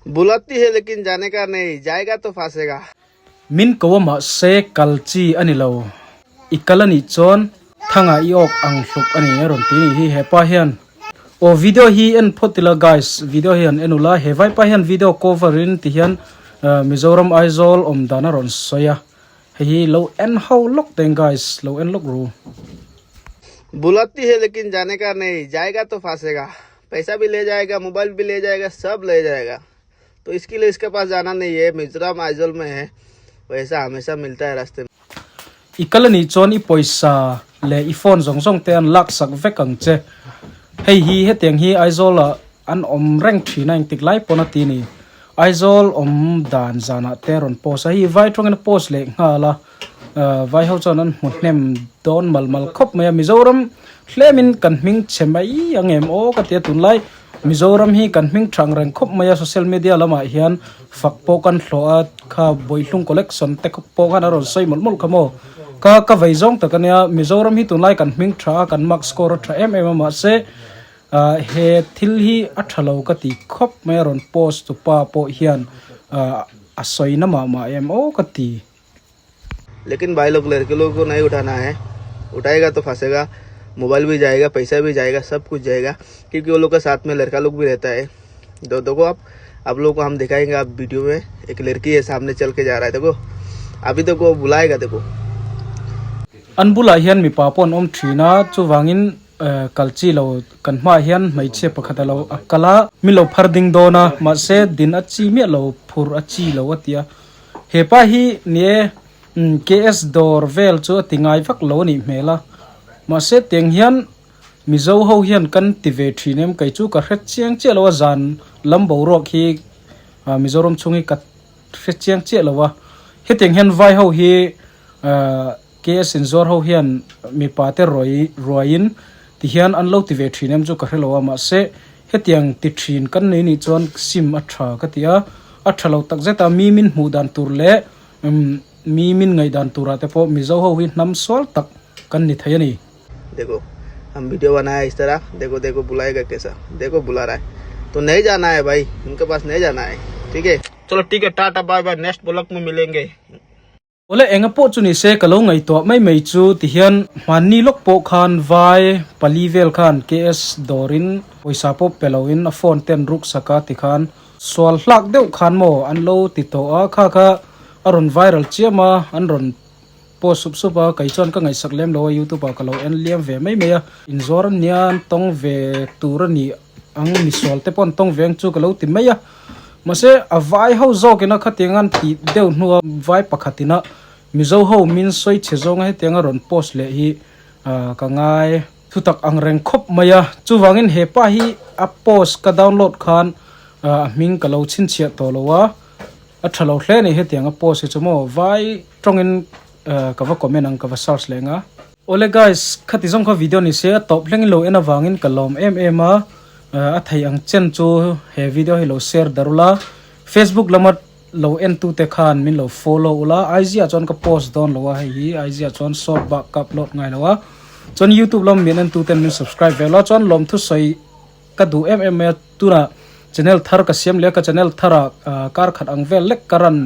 बुलाती है लेकिन जाने का नहीं जाएगा तो फांसेगा Min ko a mahse kal chi a ni lo. I kal a nih chuan thangah i awk ang hluk a ni a rawn ti ni hi hepa hian. Aw video hi en phawt ila guys video hi han en ula he vaipa hian video cover in ti hian Mizoram Aizawl awm dan a rawn sawi a hei hi lo en ho lawk teng guys lo en lawk ru. बुलाती है लेकिन जाने का नहीं जाएगा तो फांसेगा पैसा भी ले जाएगा मोबाइल भी ले जाएगा सब ले जाएगा तो इसके लिए इसके पास जाना नहीं है मिजोरम आइजोल में है वैसा हमेशा मिलता है रास्ते में I kal anih chuan i pawisa leh i phone zawng zawng te an lak sak vek ang che. Hei hi hetiang hi Aizawl ah an awm reng thin a engtik lai pawn a ti ni. Aizawl awm dan zanah te rawn post a, hei vai tawngin a post leh nghal a, vai ho chuan an hmu hnem dawn mal mal khawp mai a, Mizoram hlemin kan hming chhe mai ang em aw ka ti a tunlai Mizoram hi kan hming thang reng khawp mai a, social media lamah hian fak pawh kan hlawh a, kha Bawihlung collection te pawh khan a rawn sawi mawlh mawlh kha maw? Ka ka vei zawng tak a nia, Mizoram hi tunlai kan hming tha a, kan mark score a tha em em a mahse ah he thil hi a tha lo ka ti khawp mai a rawn post tu pa pawh hian ah a sawi na mah mah em aw ka ti. लेकिन भाई लोग लड़के लोगों को नहीं उठाना है उठाएगा तो फंसेगा मोबाइल भी जाएगा पैसा भी जाएगा सब कुछ जाएगा क्योंकि वो लोग के साथ में लड़का लोग भी रहता है तो देखो आप आप लोगों को हम दिखाएंगे आप वीडियो में एक लड़की है सामने चल के जा रहा है देखो अभी देखो बुलाएगा देखो An bulah hian mipa pawh an awm thin a, chuvangin kal chi lo kan hmaah hian hmeichhia pakhat a lo a kal a, min lo phar ding dawn a, mahse din a chi miah lo, phur a chi lo a ti a. Hepa hi ni e KS dawr vel chu a ti ngai vak lo a nih hmel a, mahse tiang hian Mizo ho hian kan ti ve thin em kei chu ka hre chiang chiah lo a, zan lam boruak hi Mizoram chhung hi ka hre chiang chiah lo a, hetiang hian vai ho hi KS inzuar ho hian mipa te ruai ruaiin ti hian an lo ti ve thin em chu ka hre lo a mahse hetiang ti thin kan nei nih chuan sim a tha ka ti a a tha lo tak zet a mi min hmuh dan tur leh mi min ngaih dan turah te pawh Mizo ho hi hnam sual tak kan ni thei a ni. देखो हम वीडियो बनाया इस तरह देखो देखो बुलाएगा कैसा देखो बुला रहा है तो नहीं जाना है भाई उनके पास नहीं जाना है ठीक है चलो ठीक है tata bye bye next blog में मिलेंगे Awle enga pawh chu ni se ka lo ngaihtuah mai mai chu ti hian hmanni lawk pawh khan vai pali vel khan KS dawrin pawisa pawh pe loin a phone te an ruk sak a tikhan sual hlak deuh khan maw an lo ti tawh a kha kha a rawn viral chiam a an rawn post sup sup a kei chuan ka ngaihsak lem lo a youtube ah ka lo en liam ve mai mai a inzuar ania an tawng ve tur a nih ang misual te pawh an tawng ve ang chu ka lo ti mai a mahse a vai ho zawk ina khatiang an tih deuh hnua vai pakhat ina mizo ho min sawi chhe zawnga hetianga rawn post leh hi ah ka ngai thutak ang reng khawp mai a chuvangin hepa hi a post ka download khan ah a hming ka lo chhinchhiah tawh lo a. A tha lo hle a ni hetiang a post hi chu maw vai tawngin ka va comment ang ka va search leh anga. Awle guys khati zawng kha video ni se a tawp hlengin lo en avangin ka lawm em em a a thei ang chen chu he video hi lo share dar ula Facebook lama lo en tu te khan min lo follow ula IG ah chuan ka post dawn lo a hei hi IG ah chuan short bak ka upload ngai lo a chuan YouTube lam min en tu ten min subscribe ve ula chuan lawmthu sawi Ka duh em em mai a, tunah channel thar ka siam leh a, ka channel tharah kar khat ang vel lek ka run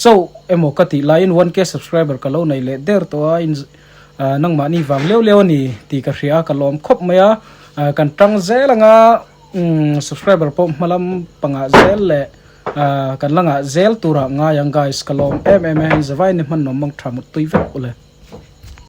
chauh emaw ka tih laiin one k subscriber ka lo nei leh der tawh a, in nangmahni vang leu leu a ni tih ka hria a, ka lawm khawp mai a, kan tang zel anga subscriber pawh hma lam pangah zel leh kan la ngah zel turah ngai ang guys, ka lawm em em a, hei zavai ni hman nawm mang tha mut tui vek ule.